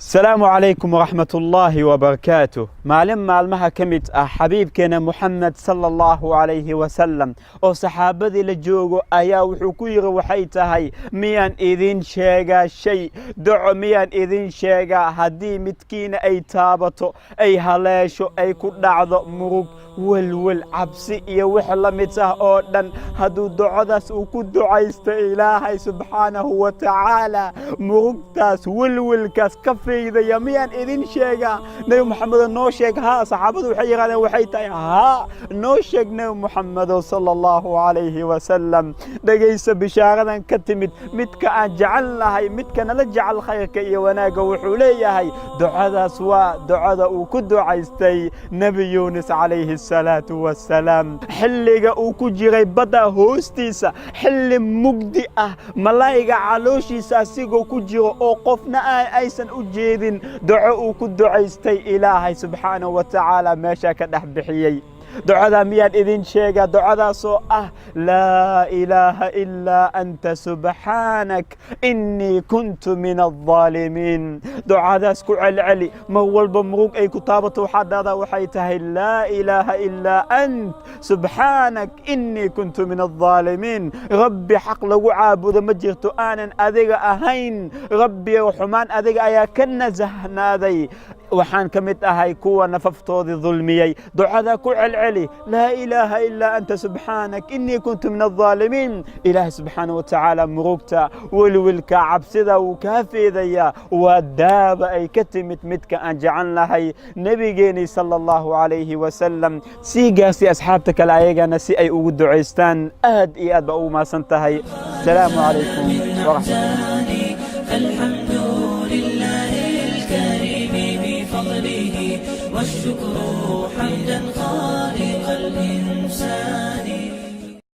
Asalaamu calaykum waraxmatullaahi wabarakaatuh. Maalin maalmaha ka mid ah, xabiibkeena Muxamed sala Allahu calayhi wasalam oo saxaabadii la joogo ayaa wuxuu ku yidhi: "Waxay tahay, miyaan idin sheegaa shay doco? Miyaan idin sheegaa haddii midkiina ay taabato, ay haleesho, ay ku dhacdo murug, welwel, cabsi iyo wix la mid ah oo dhan, hadduu docadaas uu ku ducaysto, Ilaahay subxaanahu wa tacaala murugtaas, welwelkaas ka faydaya? Miyaan idin sheegaa?" Nebi Moxamedo, noo sheeg. Haa, saxaabadu waxay yidhahdeen: "Waxay tahay? Haa, noo sheeg, Nebi Moxamedo sala Allahu calayhi wasalam." Dhegayso bishaaradan ka timid midka aan jecel nahay, midka nala jecel khayrka iyo wanaagga. Wuxuu leeyahay ducadaas waa ducada uu ku ducaystay Nebi Yuunis calayhi asalaatu wasalaam, xilliga uu ku jiray badda hoostiisa, xilli mugdi ah, malaayiga calooshiisa asigoo ku jiro oo qofna aysan u jeedin, duco uu ku ducaystay Ilaahay subxaanahu wa tacaala meeshaa ka dhex bixiyey. Ducadaa miyaan idin sheegaa? Ducadaasoo ah: "Laa ilaaha ilaa anta, subxaanak, innii kuntu min aldaalimiin." Ducadaas ku celceli mar walba murug ay ku taabato. Waxaad dhahdaa: "Waxay tahay? Laa ilaaha ilaa ant, subxaanak, innii kuntu min aldaalimiin. Rabbi, xaq lagu caabudo ma jirto aanan adiga ahayn. Rabbiyow, xumaan adiga ayaa ka nasahnaaday. Waxaan ka mid ahay kuwa nafaftoodii dulmiyey." Ducada ku celceli: "Laa ilaaha ilaa anta, subxaanak, innii kuntu min aldaalimiin." Ilaahay subxaana wa tacaala murugta, welwelka, cabsida wuu kaa feedayaa. Waa daaba ay ka timid midka aan jecel lahay, nebigeenii sala Allahu calayhi wasalam. Sii gaarsi asxaabta kale ayagana si ay ugu ducaystaan. Aad iyo aad baa ugu mahadsan tahay. Asalaamu calaykum waraxmat الحمد لله الكريم بفضله، والشكر حمدا خالق الإله.